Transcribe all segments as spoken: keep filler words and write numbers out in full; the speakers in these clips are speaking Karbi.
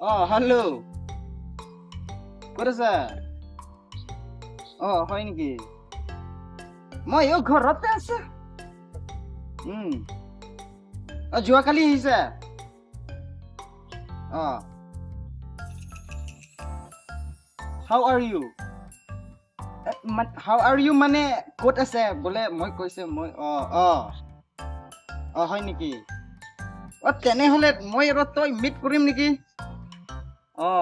অ, হেল্ল'। ক'ত আছা? অ, হয় নেকি? মই এই ঘৰতে আছো। উম। অ, যোৱাকালি আহিছা? অ। How are you? এ, মা-, how are you মানে ক'ত আছে? বোলে মই কৈছে মই, অ, অ। অ, হয় নেকি? অ, তেনেহ'লে মই আৰু তই মিট কৰিম নেকি? অ,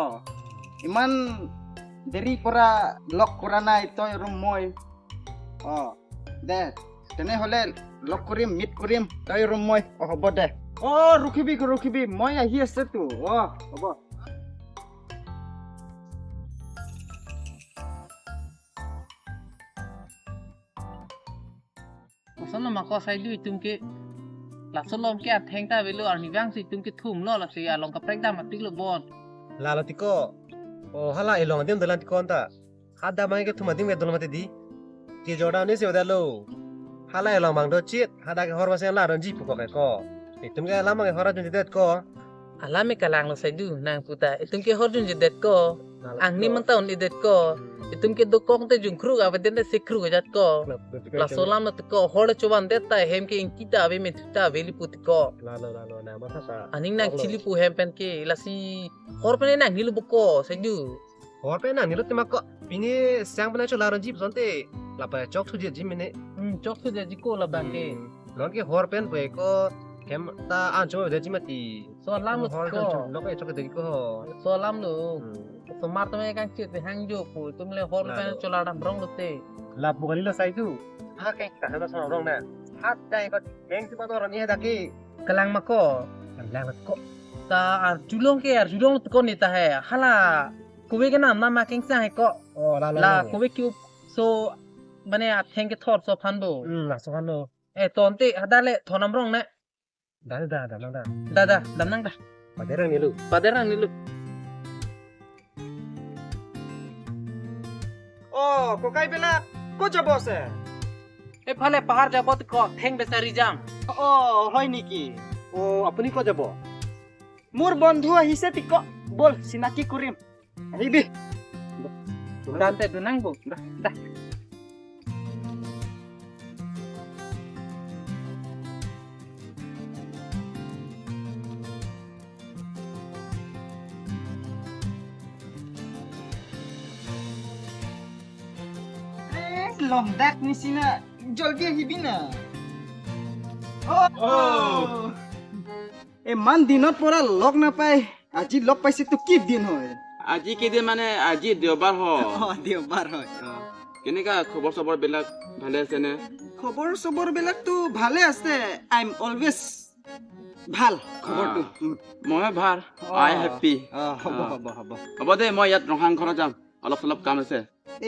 ইমান দেৰি পৰা লগ কৰা নাই তই আৰু মই। অ, দে, তেনেহ'লে লগ কৰিম, মিট কৰিম তই আৰু মই। অ, হ'ব দে। অ, ৰখিবি, ৰখিবি, মই আহি আছো তো। অ, হ'ব। Lason lo ma ko Saidu, itum ke laso along ke atheng ta avelo, arnivang si itum kethumlo, lasi along kaprek dam apiklo bon. Lalo tiko. O, hala elong adim dolang tiko anta. Hadak abang kethum adim ke dolang mati di. Kejor damde si hadak lo. Hala elong abang dochit, hadak ke hor maseng la donji pu ko ke ko. Itum ke alam ke hor dunjidet ko. Alam ke kalang lo Saidu, nang puta. Itum ke hor dunjidet ko. Angni mang ta un-edet ko. Hmm. Itum ke dokok te jungkruk, avedetde sekruk ajat ko. Laso alam lo tiko, hor le chovan det ta hem ke ingki ta ave, methu ta ave li pu tiko. Lalo, lalo, na masa sa. Aning nang chili pu hem pen ke, lasi hor pen nangnilo bo ko, Saidu. Hor pen nangnilo tema ko. Pini siang pen chola ronji pu sonte. Lapa chok thuji ji mene. Hmm, chok thuji ko labang ke. Hmm. Non ke hor pen pu ko hem ta ancho ji mati. Laso alam lo hor ko. Kan chok lok e chok de ko. Laso alam lo. Hmm. Osomar atum ke kangchit pen hangjo pu. Itum le hor pen chola dam rong lote. Lapu kalilo Saidu. Ha ke ka hana so rong na. Hat dai ko meng si pa to rong ni daki. Kalang ma ko. Kalang ko. Ta arjulong ke, arjulong ko ni ta he. Hala. Kove ke nam nam ma kengsang he ko. Oh, lalo. La kove ke up so mane atheng kethor so aphan bo. Hmm, laso aphan lo. Eh, tonte hadak le thon nam rong ne. Da, da, da, da, da. Da, da, dam nang da. Pader nangnilo. Pader nangnilo. Oh, ককাইবিলাক, ক'ত যাব আছে? এইফালে পাহাৰ যাব, ক, ঠেং বেচাৰি যাম। অ, হয় নেকি? অ, আপুনি ক'ত যাব? মোৰ বন্ধু আহিছে, টিক, ব'ল, চিনাকি কৰিম। আহিবি। Dante, dunang bo. Da, da. Eh, longdak nisi na, জলদি আহিবি না। Oh. Oh. ইমান দিনৰ পৰা লগ নাপাই, আজি লগ পাইছে তো কি দিন হয়? আজি কি দিন মানে, আজি দেওবাৰ হয়। অ, দেওবাৰ হয়। অ। কেনেকা খবৰ চবৰ বিলাক, ভালে আছে নে? খবৰ চবৰ বিলাকতো ভালে আছে। I am always ভাল খবৰটো। অ। উম। ময়ো ভাল। অ। I happy। অ, হ'ব, অ। হ'ব, হ'ব। হ'ব দে, মই ইয়াত ৰংহাং ঘৰত যাম, অলপ চলপ কাম আছে।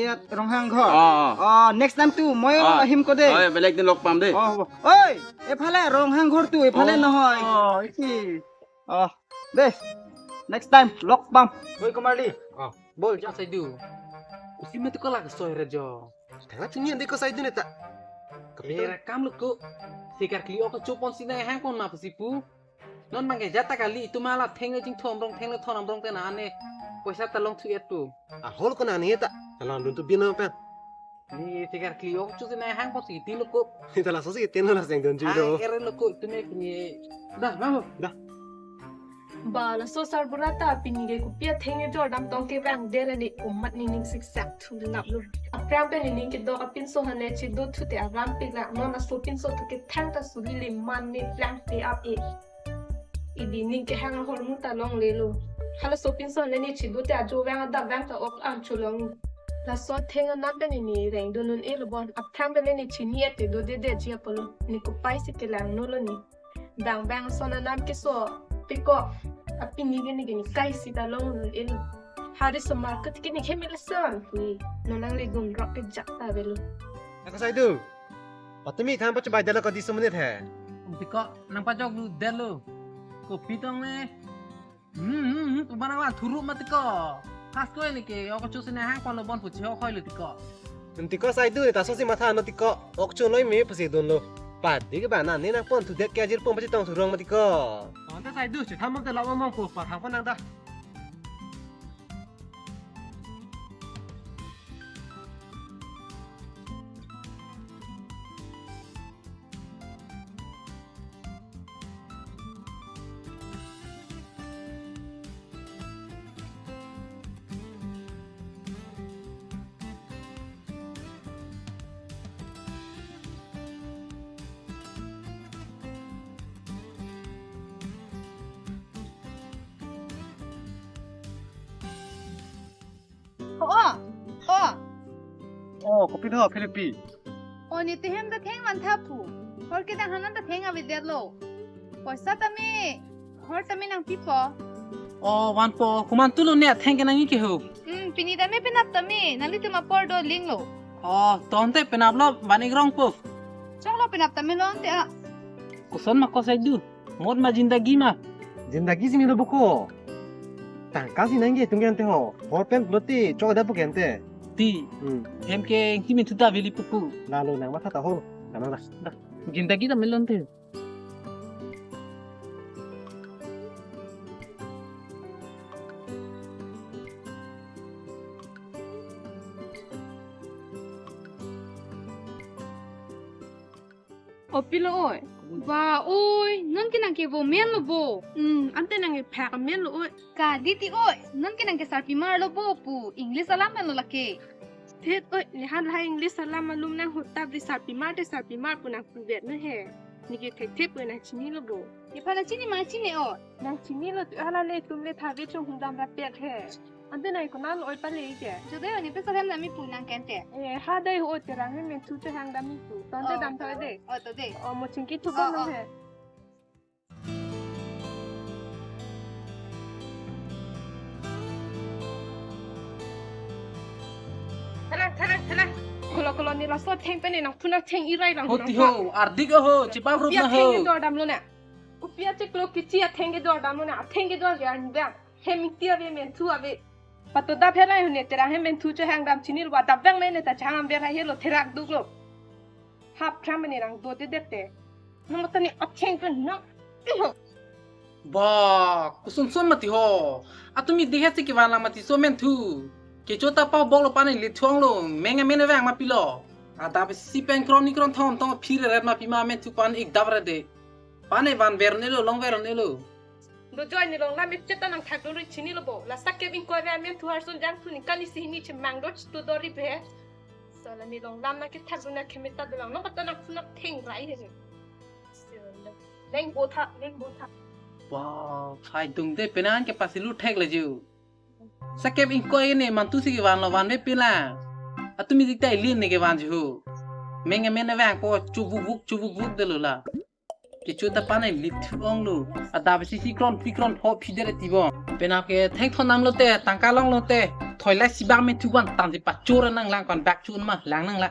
ইয়াত ৰংহাং ঘৰ? অ, অ। অ, next time তো ময়ো অ। আহিম ক দেই। অ, বেলেগ দিন লগ পাম দেই। অ, হ'ব। ঐ, এইফালে ৰংহাং ঘৰটো, এইফালে অ। নহয়। অ, কি? অ, দে। Next time লগ পাম। ঐ, কুমাৰলি। অ। ব'ল, যা। Saidu. Usi mati ko lak soy re jo. Tengah tuni andi ko Saidu neta. Kapitol. Era kam lo ko. Sikar kli ok chupon si nai hang pon ma pusi pu. Non mangke jata kali itum hala theng le jingthom rong, theng le thon nam rong te na ane. Poisa ta longthu-et tu. Ahol ko na ane ta. Talon dun tu bin lo pen. Ni sikar kli ok chu si nai hang pon si tin lo ko. Ni ta laso si tin lo, la seng dun ju do. Ai, ere lo ko, itum ke ni. Da, vamos. Da. Ba, laso sarbura ta pini ke kopi atheng kejor dam tong kevang dere ni, komat nening siksak thu lap lo. Aphrang pen nening kedok apinso hane chido thu te aram pik la, non laso pinso thu ke thang ta suli le man ne plang pe ap e. Idi ning kehang ahormu ta longle lo. Halaso pinso hane ne chido te ajo vang adap vang ta ok an cholong. Laso theng anam pen ne reng dun un-e lo bon. Aphrang pen ne chini ate dodede ji apotlo. Ne kopai si kelang no lo ne. Dang bang ason anam keso, piko, apini ke ne ke ne kai sita long un-e lo. Hari osomar ke tiki ne khe mele son hui. Non nang le gun rok ke jak ta avelo. Ako Saidu. Patumi than pachu bai dalo kodi sumunit he. Tiko, nang pajok lu dalo. Kopi tong ne. Hmm, hmm, hmm, puma nang la thuru ma tiko. Khas ko ini ke, ok chu si nai hang pon lo bon puchi ho khoi lo tiko. Tiko Saidu ne ta so si matha no tiko. Ok chu loi me pusi dun lo. Padi ke bana ne nang pon thu det ke ajir pon pachi tong thurong ma tiko. Ante Saidu, si tham te la mong ko pa tham pon nang da. Oh, kopi do, Philipi? Oh, ne te hem ta theng van tha pu. Hor kedang hanan ta theng avedetlo. Poisa tame, hor tame nangpipo. Oh, vanpo, komantulo ne atheng kenangji ke ho. Hmm, pini tame penap tame, nanglitum apor do linglo. Oh, to ante penaplo, van-ik rongpo. Choklo penap tame lo ante a. Koson ma kosai do. Maut ma jindagi ma. Jindagi si nilo boko. Tangka si nangji atum ke ante ho. Hor pen lote chok ada po ke ante. Ti. Hmm. Hem ke ingti menthu ta aveli pupu. Lalo nang matha ta ho. Nang nang. Jindagi ta melon te. O pilo oi. Ba oi, non ke nangkevo menlo bo. Hmm, ante nangkephak menlo oi. Kali ti oi, non ke nangkesarpimar lo bo pu. English alam lo lake. Thet oi, ne han lahai English alam alum nang hutap di sarpimar te sarpimar pu nangpuvet no he. Neke thekthe pu nangchinilo bo. Nephan nangchini ma chini oi. Nangchinilo tu hala le tum le thave chung hungdam rapet he. Ante nai konal oi pale ke. Jode oni pe sohem nami pu nang kente. Eh, ha dai ho Terang hem menthu chohang dam mi pu. Tonte Oh. dam thoi de. Oh, to de. Oh, mo chingki thu Oh, bom oh. he. Thalang, thalang, thalang. Kolo, kolo ne laso theng pen ne nangphu nangtheng irai lang Ho nang ti pha. ho, ardik ho, chipap rup Pia na theng ho. ke dor damlo na. Upia cheklo kichi atheng ke dor damlo na. Atheng ke dor ke an dam. Hem ingti ave menthu ave. Pato dap herai hone Terang hem menthu chohang dam chinilo ba dap vang mene ta chang am ber hai helo therak duklo. Hap khram mene rang do de dete. Nang mata ni atheng pen nang. Iho. Ba, koson son mati ho. Atumi dikhe si kevan lang mati so menthu. Kecho ta paboklo pane le thuanglo. Meng amen vang ma pilo. Adap si pen kron ni kron thom tong phire ret ma pima menthu pan-ik dap re de. Pane van ver nelo, long ver nelo. Dojoi ne longlam me cheta nangthak dori chinilo bo. La sakep ingkoi ve amenthu harsun jangthu ningkan isi hini chemang do chitu dori be. Sala ne longlam nangkethak dun na khemeta dolang. Nang kata nangphu nangtheng rai he. Leng bo tha, leng bo tha. Wow, phai dung de penan ke pasilu thek le ju. Sakep ingkoi ne mantu si kevan lo van de pila. Atumi dik ta ilin ne kevan ju. Meng amen vang ko chubuk buk chubuk buk delo la. Kecho ta pane le thuanglo. Adap si si kron pi kron ho phi dere ti bom. Penap ke thengthon namlo te, tangka longlo te. Thoi la si bang menthu van tang si pachor nang lang kon bak chun ma lang nang la.